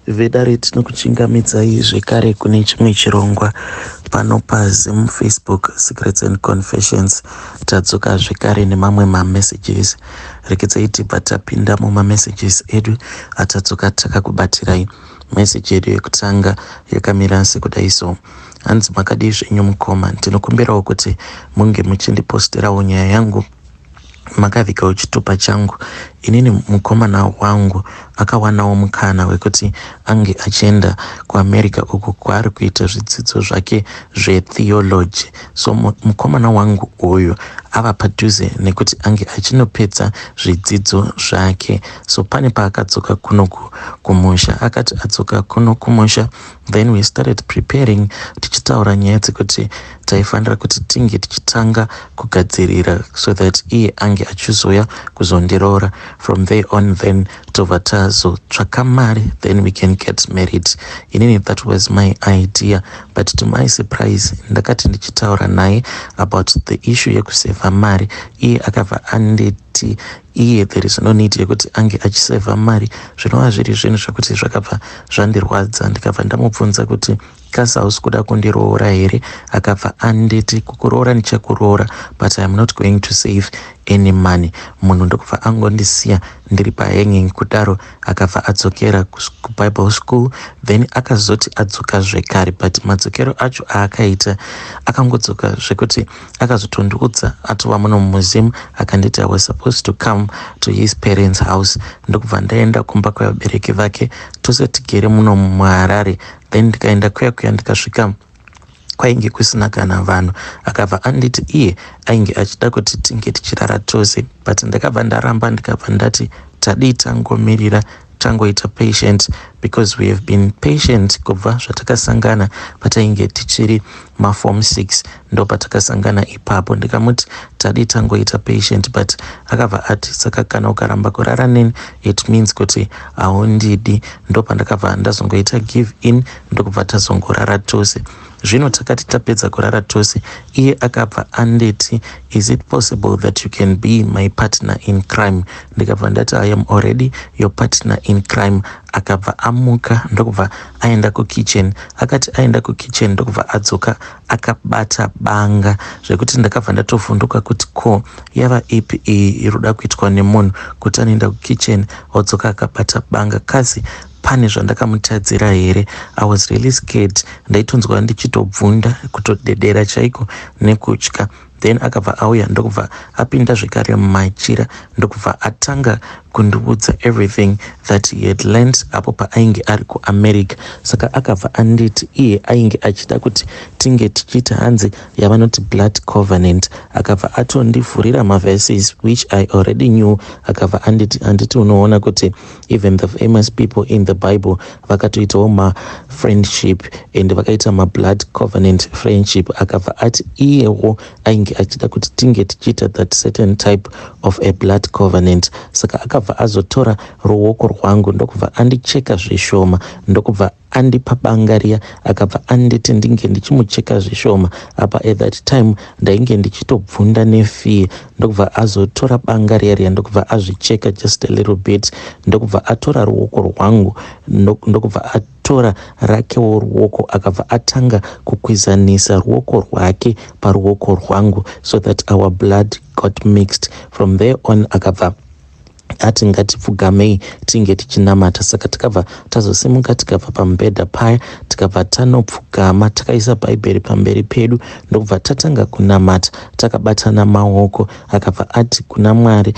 Vedare, tinokuchingamidzai zvekare kune chimwe chirongwa pano paZim Facebook Secrets and Confessions. Tadzoka zvekare nemamwe mamessages. Rekedzai tibva tapinda mumamessages edu atadzoka takakubatirai. Message yedu yekutanga yakamira sekudai so: Hanzi, "Makadii zvenyu mukoma? Ndinokumbirawo kuti munge muchindiposterawo nyaya yangu makavigawo chitupa changu. Inini mukomana wangu akawanawo mukana wekuti ange achienda kuAmerica, uko kwaari kuita zvidzidzo zvake zvetheology. So mukomana wangu uyu ava padhuze nekuti ange achinopedza zvidzidzo zvake. So pane paakadzoka kuno kumusha. Akati adzoka kuno kumusha, then we started preparing, tichitaura nyaya dzekuti taifanira kuti tinge tichitanga kugadzirira so that iye ange achizoya kuzondiroora. From there on, then tobva tazotsvaka mari, then we can get married. Inini that was my idea, but to my surprise, ndakati ndichitaura naye about the issue yekusevha mari, iye akabva anditi iye there is no need yekuti ange achisevha mari, zvinova zviri zvinhu zvekuti zvakabva zvandirwadza. Ndikabva ndamubvunza kuti, 'Kasi hausi kuda kundiroora here?' Akabva anditi, 'Kukuroora ndichakuroora, but I am not going to save any money.' Munhu ndokubva angondisiya ndiri pahanging kudaro. Akabva adzokera kuBible school. Then akazoti adzoka zvekare, but madzokero acho aakaita, akangodzoka zvekuti akazotondiudza atova muno muZim. Akanditi I was supposed to come to his parents' house. Ndokubva ndaenda kumba kwevabereki vake, tose tigere muno muHarare. Then ndikaenda kuya kuya, ndikasvika, kwainge kusina kana vanhu. Akabva anditi iye ainge achida kuti tinge tichirara tose, but ndakabva ndaramba. Ndikabva ndati tadii tangomirira, tangoita patient, because we have been patient kubva zvatakasangana patainge tichiri maform 6. Ndo patakasangana ipapo. Ndikamuti tadii tangoita patient, but akabva ati, 'Saka kana ukaramba kurara neni, it means kuti haundidi.' Ndo pandakabva ndazongoita give in, ndokubva tazongorara tose. Zvino takati tapedza kurara tose, iye akabva anditi, 'Is it possible that you can be my partner in crime?' Ndikabva ndati, 'I am already your partner in crime.' Akabva amuka, ndokubva aenda kukitchen. Akati aenda kukitchen, ndokubva adzoka akabata banga, zvekuti ndakabva ndatovhunduka kuti ko yava ipi iyi iri kuda kuitwa nemunhu, kuti anoenda kukitchen, odzoka akabata banga? Kasi pane zvandakamutadzira here? I was really scared. Ndaitonzwa ndichitobvunda, kutodedera chaiko nekutya. Then akabva auya, ndokubva apinda zvekare mumachira, ndokubva atanga kundiudza everything that he had learned apo paainge ari kuAmerica. Saka akabva anditi iye ainge achida kuti tinge tichiita, hanzi yavanoti blood covenant. Akabva atondivhurira maverses, which I already knew. Akabva anditi, 'Handiti unoona kuti even the famous people in the Bible vakatoitawo mafriendship and vakaita mablood covenant friendship?' Akabva ati iyewo ainge achida kuti tinge tichiita that certain type of a blood covenant. Saka akabva azotora ruoko rwangu, ndokubva andicheka zvishoma, ndokubva andipa banga riya. Akabva anditi ndinge ndichimucheka zvishoma. Apa at that time ndainge ndichitobvunda nefear. Ndokubva azotora banga riya riya, ndokubva azvicheka just a little bit, ndokubva atora ruoko rwangu, ndokubva atora rakewo ruoko. Akabva atanga kukwizanisa ruoko rwake paruoko rwangu so that our blood got mixed. From there on, akabva ati ngatipfugamei, tinge tichinamata. Saka tikabva tazosimuka, tikabva pamubhedha paya, tikabva tanopfugama, takaisa Bhaibheri pamberi pedu, ndokubva tatanga kunamata takabatana maoko. Akabva ati kuna Mwari,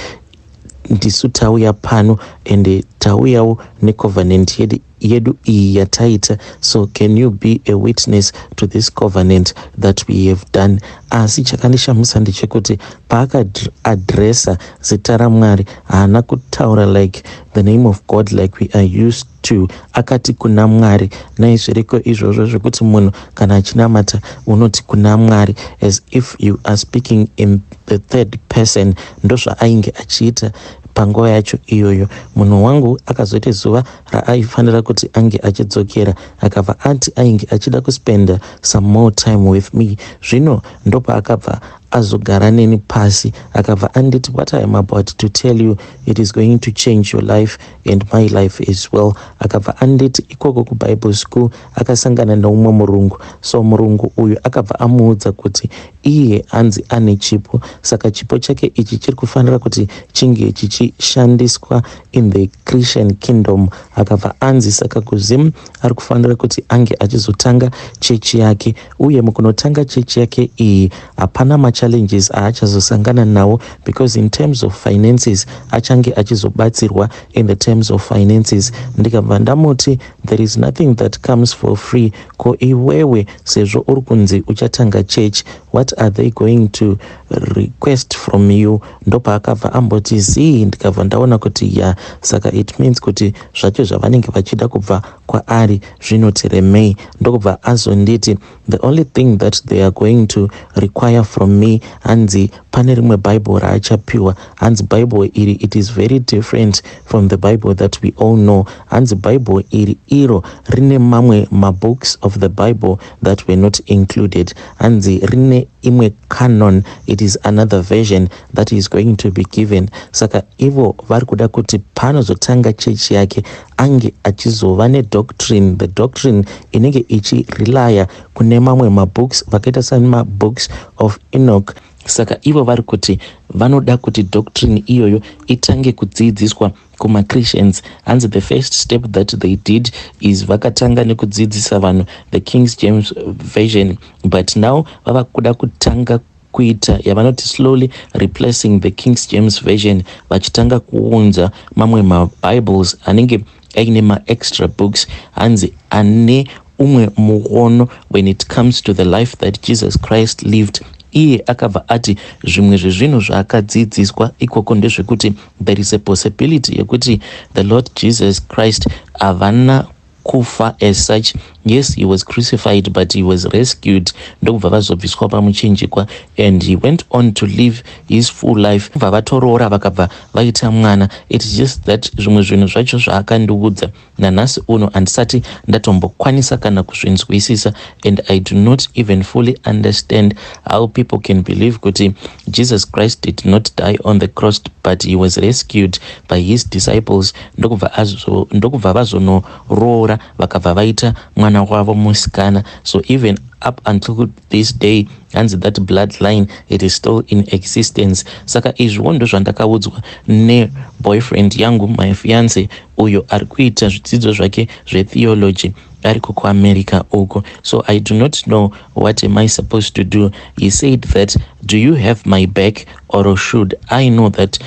"Ndisu tauya pano, ende tauyawo necovenant yedu iyi yataita. So can you be a witness to this covenant that we have done?" Asi chakandishamisa ndechekuti paakaadresa zita raMwari, haana kutaura like the name of God like we are used to. Akati kuna Mwari. Naizviriko izvozvo zvekuti munhu kana achinamata unoti kuna Mwari as if you are speaking in the third person? Ndozvaainge achiita panguva yacho iyoyo. Munhu wangu akazoita zuva raaifanira kuti ange achidzokera, akabva ati ainge achida kuspenda some more time with me. Zvino ndopaakabva azogara neni pasi, akabva anditi, "What I am about to tell you, it is going to change your life and my life as well." Akabva anditi ikoko kuBible school akasangana neumwe murungu. So murungu uyu akabva amuudza kuti iye anzi ane chipo, saka chipo chake ichi chiri kufanira kuti chinge chichishandiswa in the Christian kingdom. Akabva anzi saka kuZim ari kufanira kuti ange achizotanga chechi yake, uye mukunotanga chechi yake iyi hapana machallenges aachazosangana nawo, because in terms of finances achange achizobatsirwa in the terms of finances. Ndikabva ndamuti, "There is nothing that comes for free. Ko iwewe, sezvo uri kunzi uchatanga church, what are they going to request from you?" Ndopaakabva amboti zii. Ndikabva ndaona kuti ya, saka it means kuti zvacho zvavanenge vachida kubva kwaari zvinoti remei. Ndokubva azonditi the only thing that they are going to require from me, hanzi pane rimwe Bible raachapiwa. Hanzi Bible iri, it is very different from the Bible that we all know. Hanzi Bible iri iro rine mamwe mabooks of the Bible that were not included. Hanzi rine imwe canon, it is another version that is going to be given. Saka ivo vari kuda kuti paanozotanga chechi yake ange achizova nedoctrine, the doctrine inenge ichirelaya kune mamwe mabooks vakaita semabooks of Enoch. Saka ivo vari kuti vanoda kuti doctrine iyoyo itange kudzidziswa kumachristians. Hanzi the first step that they did is vakatanga nekudzidzisa vanhu the Kings James Version, but now vava kuda kutanga kuita yavanoti slowly replacing the Kings James Version, vachitanga kuunza mamwe mabibles anenge aine maextra books, hanzi ane umwe muono when it comes to the life that Jesus Christ lived. Iye akabva ati zvimwe zvezvinhu zvaakadzidziswa ikoko ndezvekuti there is a possibility yekuti the Lord Jesus Christ havana kufa as such. Yes, he was crucified, but he was rescued, ndokubva vazobviswa pamuchinjikwa, and he went on to live his full life. Bva vatoroora, vakabva vaita mwana. It is just that zvimwe zvinhu zvacho zvaakandiudza nanhasi uno handisati ndatombokwanisa kana kuzvinzwisisa, and I do not even fully understand how people can believe kuti Jesus Christ did not die on the cross, but he was rescued by his disciples, ndokubva vazonoroora, vakabva vaita mwana wavo musikana. So even up until this day, hanzi that bloodline, it is still in existence. Saka izviwo ndo zvandakaudzwa neboyfriend yangu, my fiance, uyo ari kuita zvidzidzo zvake zvetheology ariko kuAmerica uko. So I do not know what am I supposed to do. He said that, "Do you have my back, or should I know that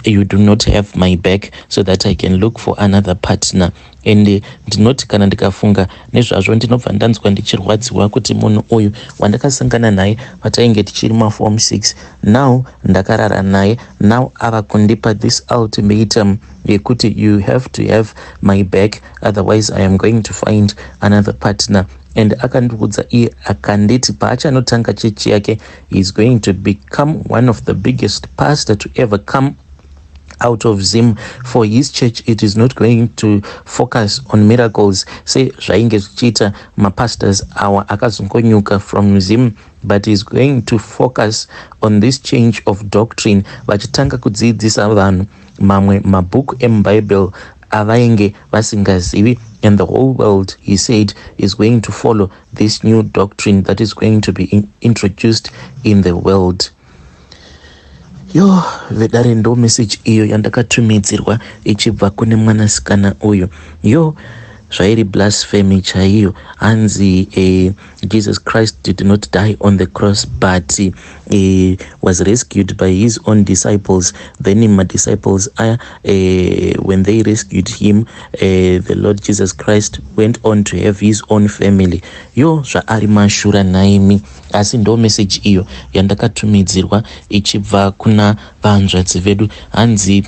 you do not have my back so that I can look for another partner?" And ndinoti kana ndikafunga nezvazvo, ndinobva ndanzwa ndichirwadziwa kuti munhu uyu wandakasangana naye patainge tichiri maform 6, now ndakarara naye, now ava kundipa this ultimatum yekuti, "You have to have my back, otherwise I am going to find another partner." And akandiudza iye, akanditi paachanotanga chechi yake, he is going to become one of the biggest pastor to ever come out of Zim. For his church, it is not going to focus on miracles sezvainge zvichiita mapastors awa akazongonyuka from Zim, but is going to focus on this change of doctrine, vachitanga kudzidzisa vanhu mamwe mabhuku emuBible avainge vasingazivi. And the whole world, he said, is going to follow this new doctrine that is going to be introduced in the world. Yo, vedare, ndo message iyo yandakatumidzirwa ichibva kune mwanasikana uyu. Yo, zvairi blasphemy chaiyo. Hanzi Jesus Christ did not die on the cross, but was rescued by his own disciples. Then madisciples aya, when they rescued him, the Lord Jesus Christ went on to have his own family. Yo, zvaari mashura naimi. Asi ndo message iyo yandakatumidzirwa ichibva kuna vanzvadzi vedu. Hanzi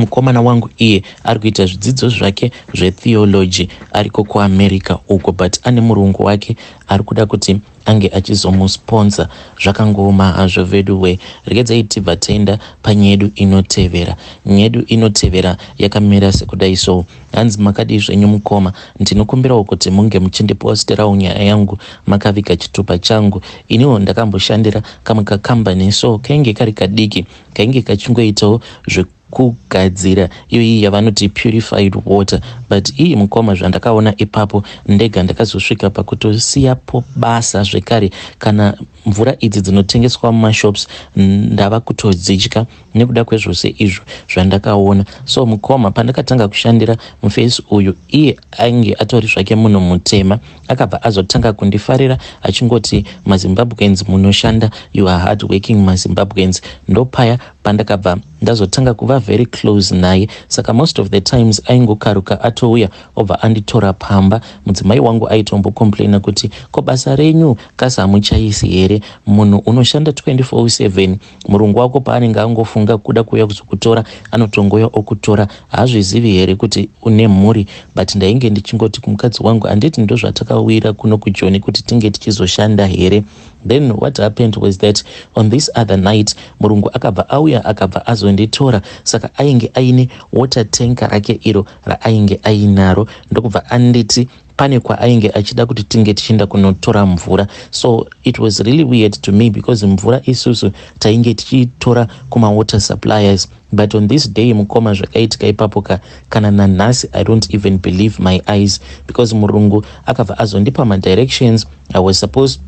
Mukomana wangu iye ari kuita zvidzidzo zvake zvetheology ariko kuAmerica uko, but ane murungu wake ari kuda kuti ange achizomusponsa. Zvakangooma hazvo veduwe. Regedzai tibva taenda panyedu inotevera. Nyedu inotevera yakamira sekudai so. Hanzi, "Makadii zvenyu mukoma? Ndinokumbirawo kuti munge muchindiposterawo nyaya yangu makaviga chitupa changu. Iniwo ndakamboshandira kamwe kakambani so, kainge kari kadiki, kainge kachingoitawo zvekugadzira iyoyi yavanoti purified water. But iyi mukoma, zvandakaona ipapo ndega ndakazosvika pakutosiyapo basa zvekare. Kana mvura idzi dzinotengeswa mumashops ndava kutodzitya nekuda kwezvose izvo zvandakaona. So mukoma, pandakatanga kushandira mufesi uyu, iye ainge atori zvake munhu mutema. Akabva azotanga kundifarira achingoti, 'MaZimbabweans munoshanda, you are hard working maZimbabweans.' Ndopaya pandakabva ndazotanga kuva very close naye. Saka most of the times aingokaruka atouya, obva anditora pamba. Mudzimai wangu aitombocomplaina kuti, 'Ko basa renyu kasi hamuchaisi here? Munhu unoshanda 24/7, murungu wako paanenge angofunga kuda kuuya kuzokutora, anotongoya okutora. Haazvizivi here kuti une mhuri?' But ndainge ndichingoti kumukadzi wangu, 'Handiti ndo zvatakawira kuno kuJoni, kuti tinge tichizoshanda here?' Then what happened was that on this other night murungu akabva auya, akabva azonditora. Saka ainge aine water tanker rake iro raainge ainaro, ndokubva anditi pane kwaainge achida kuti tinge tichienda kunotora mvura. So it was really weird to me because mvura isusu tainge tichitora kumawater suppliers. But on this day mukoma, zvakaitika ipapo ka, kana nanhasi I don't even believe my eyes, because murungu akabva azondipa madirections. I was supposed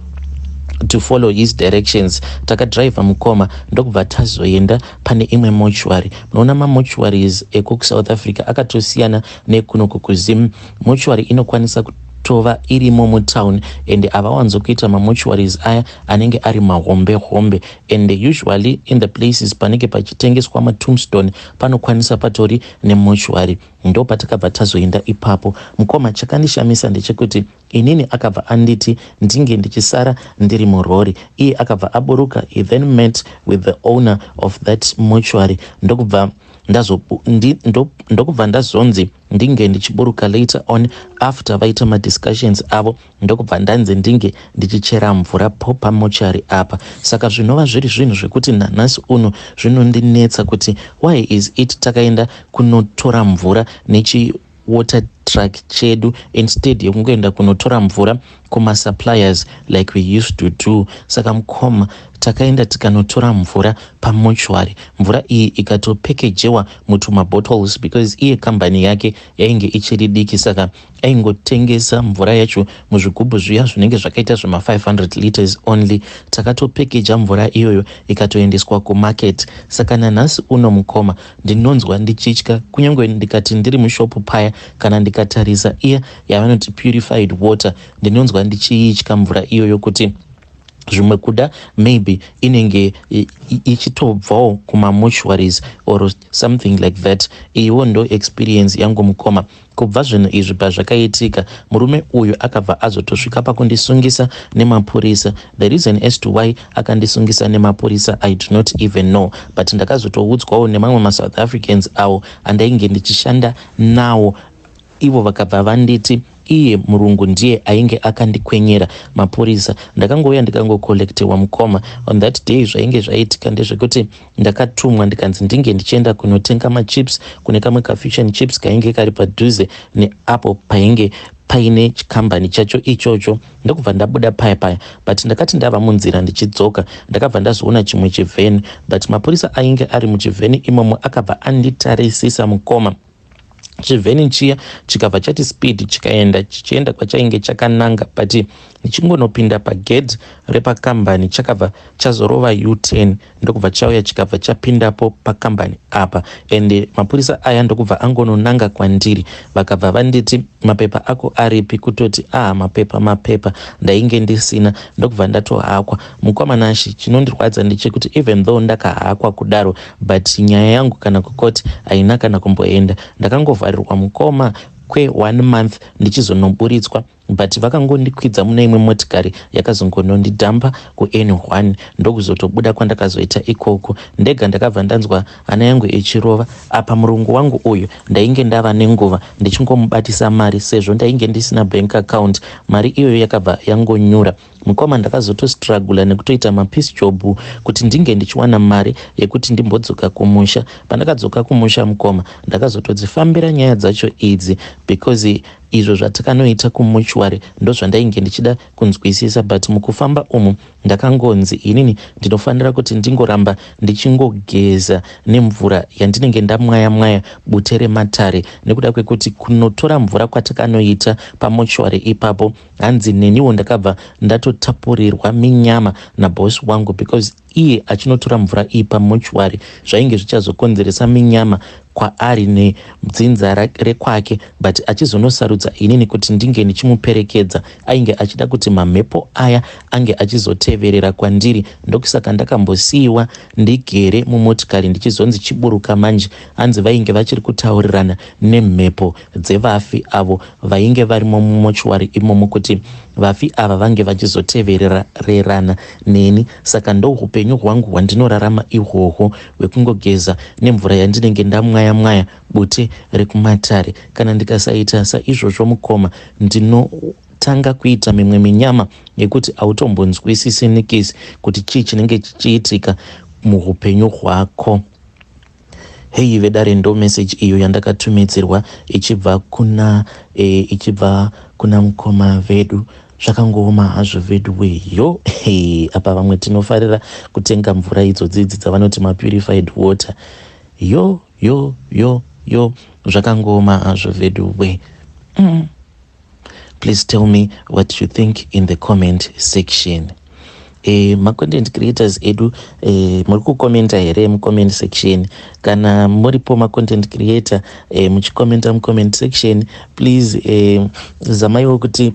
to follow his directions. Takadhiraivha mukoma, ndokubva tazoenda pane imwe mortuary. Munoona mamortuaries ekuSouth Africa akatosiyana nekunoku kuZim. Mortuary inokwanisa kutova irimo mutown, and havawanzokuita mamortuaries aya anenge ari mahombe hombe. And usually in the places panenge pachitengeswa matombstone panokwanisa patori nemortuary. Ndo patakabva tazoenda ipapo mukoma. Chakandishamisa ndechekuti inini akabva anditi ndinge ndichisara ndiri murori, iye akabva aburuka. He then met with the owner of that mortuary, ndokubva ndazonzi ndinge ndichiburuka later on after vaita madiscussions avo. Ndokubva ndanzi ndinge ndichichera mvura po pamochari apa. Saka zvinova zviri zvinhu zvekuti nanhasi uno zvinondinetsa kuti why is it takaenda kunotora mvura nechi water truck chedu instead yekungoenda kunotora mvura kumasuppliers like we used to do. Saka mukoma, takaenda tikanotora mvura pamochwari. Mvura iyi ikatopekejewa mutumabottles because iye kambani yake yainge ichiri diki, saka aingotengesa mvura yacho muzvigubhu zviya zvinenge zvakaita zvema500 liters only. Takatopekeja mvura iyoyo, ikatoendeswa kumarket. Saka nanhasi uno mukoma, ndinonzwa ndichitya. Kunyange ndikati ndiri mushopu paya, kana ndikatarisa iya yavanoti purified water, ndinonzwa ndichiitya mvura iyoyo, kuti zvimwe kuda maybe inenge ichitobvawo kumamortuaries or something like that. Iyiwo ndo experience yangu mukoma. Kubva zvinhu izvi pazvakaitika, murume uyu akabva azotosvika pakundisungisa nemapurisa. The reason as to why akandisungisa nemapurisa, I do not even know, but ndakazotoudzwawo nemamwe maSouth Africans awo andainge ndichishanda nawo. Ivo vakabva vanditi iye murungu ndiye ainge akandikwenyera mapurisa. Ndakangouya ndikangocollectewa mukoma. On that day zvainge zvaitika ndezvekuti ndakatumwa, ndikanzi ndinge ndichienda kunotenga machips kune kamwe kafish and chips kainge kari padhuze neapo painge paine chikambani chacho ichocho. Ndokubva ndabuda paya paya, but ndakati ndava munzira ndichidzoka, ndakabva ndazoona chimwe chivheni, but mapurisa ainge ari muchivheni imomo akabva anditarisisa mukoma. Chivheni chiya chikabva chati speed, chikaenda, chichienda kwachainge chakananga, but ndichingonopinda pagedhi repakambani, chakabva chazorova U10, ndokubva chauya, chikabva chapindapo pakambani apa. And mapurisa aya ndokubva angononanga kwandiri, vakabva vanditi, "Mapepa ako aripi?" Kutoti, "Aha, mapepa, mapepa ndainge ndisina." Ndokubva ndatohakwa mukwamanashi. Chinondirwadza ndechekuti even though ndakahakwa kudaro, but nyaya yangu kana kukoti haina kana kumboenda. Ndakangovharirwa mukoma kwe1 month, ndichizonoburitswa But vakangondikwidza mune imwe motikari yakazongonondidhampa kuN1, ndokuzotobuda kwandakazoita ikoko ndega. Ndakabva ndanzwa hana yangu ichirova. Apa murungu wangu uyu ndainge ndava nenguva ndichingomubatisa mari, sezvo ndainge ndisina bank account. Mari iyoyo yakabva yangonyura, mukoma. Ndakazotostrugula nekutoita mapiece job kuti ndinge ndichiwana mari yekuti ndimbodzoka kumusha. Pandakadzoka kumusha, mukoma, ndakazotodzifambira nyaya dzacho idzi, because izvo zvatakanoita kumortuary ndozvandainge ndichida kunzwisisa. But mukufamba umu ndakangonzi inini ndinofanira kuti ndingoramba ndichingogeza nemvura yandinenge ndamwaya mwaya bute rematare, nekuda kwekuti kunotora mvura kwatakanoita pamortuary ipapo, hanzi neniwo ndakabva ndatotapurirwa minyama nabhosi wangu, because iye achinotora mvura iyi pamortuary zvainge zvichazokonzeresa minyama kwaari nedzinza rekwake. But achizonosarudza inini kuti ndinge ndichimuperekedza, ainge achida kuti mamhepo aya ange achizoteverera kwandiri. Ndokusaka ndakambosiyiwa ndigere mumotikari ndichizonzi chiburuka manje. Hanzi vainge vachiri kutaurirana nemhepo dzevafi avo vainge varimo mumortuary imomo, kuti vafi ava vange vachizotevererana neni. Saka ndo upenyu hwangu hwandinorarama ihwohwo, hwekungogeza nemvura yandinenge ndamwaya mwaya bute rekumatare. Kana ndikasaita saizvozvo, mukoma, ndinotanga kuita mimwe minyama yekuti hautombonzwisisi nikisi kuti chii chinenge chichiitika muupenyu hwako. Hei vedare, ndo message iyo yandakatumidzirwa ichibva kuna mukoma vedu. Zvakangooma hazvo vedu weyo. Apa vamwe tinofarira kutenga mvura idzodzidzi dzavanoti mapurified water. Yo yo yo yo, zvakangooma hazvo vedu we. Please tell me what you think in the comment section. Macontent creators edu, muri kukomenta here mucomment section? Kana muripo macontent creator, muchikomenta mucomment section, please zamaiwo kuti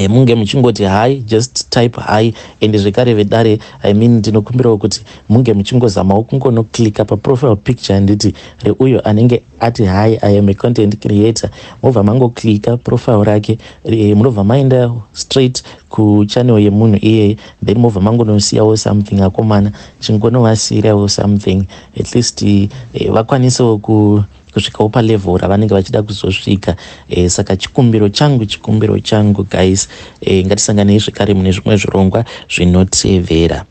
munge muchingoti hi, just type hi. And zvekare vedare, I mean, ndinokumbirawo kuti munge muchingozamawo kungonoclicka paprofile picture, handiti, reuyo anenge ati, "Hi, I am a content creator." Mobva mangoclicka profile rake, munobva maenda straight kuchannel yemunhu iyeye, then mobva mangonosiyawo something. Akomana, chingonovasiyirawo something, at least vakwanisewo kusvikawo palevel ravanenge vachida kuzosvika. Saka chikumbiro changu, chikumbiro changu guys, ngatisanganei zvekare mune zvimwe zvirongwa zvinotevera.